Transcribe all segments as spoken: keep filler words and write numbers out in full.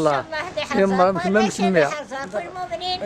ncallah. Ncallah ad iḥrez Ṛebbi, ad iḥrez Ṛebbi lmumnin.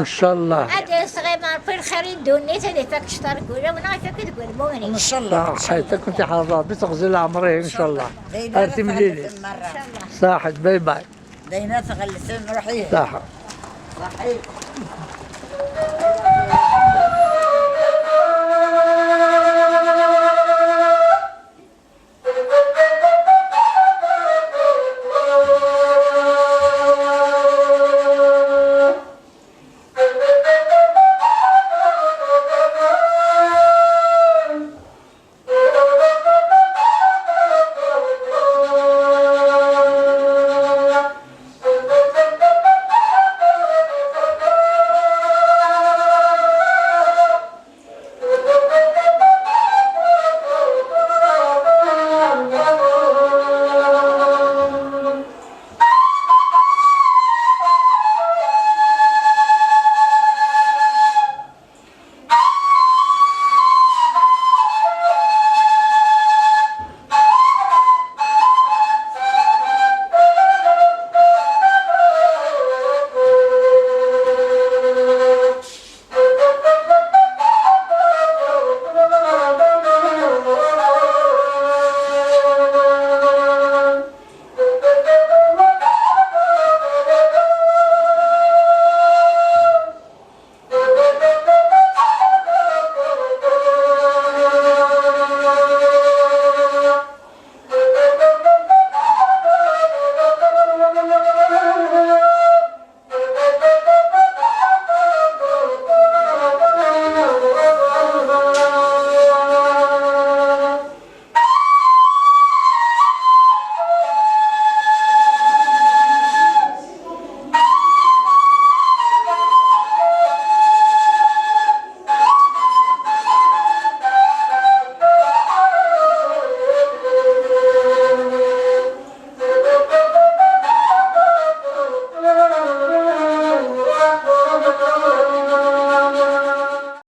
Ncallah. Ad yesɣim Ṛebbi lxir i ddunit, ad ifak cceṛ deg wulawen, ad ifak deg lmumnin. Ncallah. Ṣaḥit, ad kent-iḥrez Ṛebbi, teɣzi leɛmeṛ-ihin ncallah. Ar timlilit. Ṣaḥit, bye bye. Dayna tɣelltem, ruḥ ihi. Ṣaḥa. Ṣaḥit.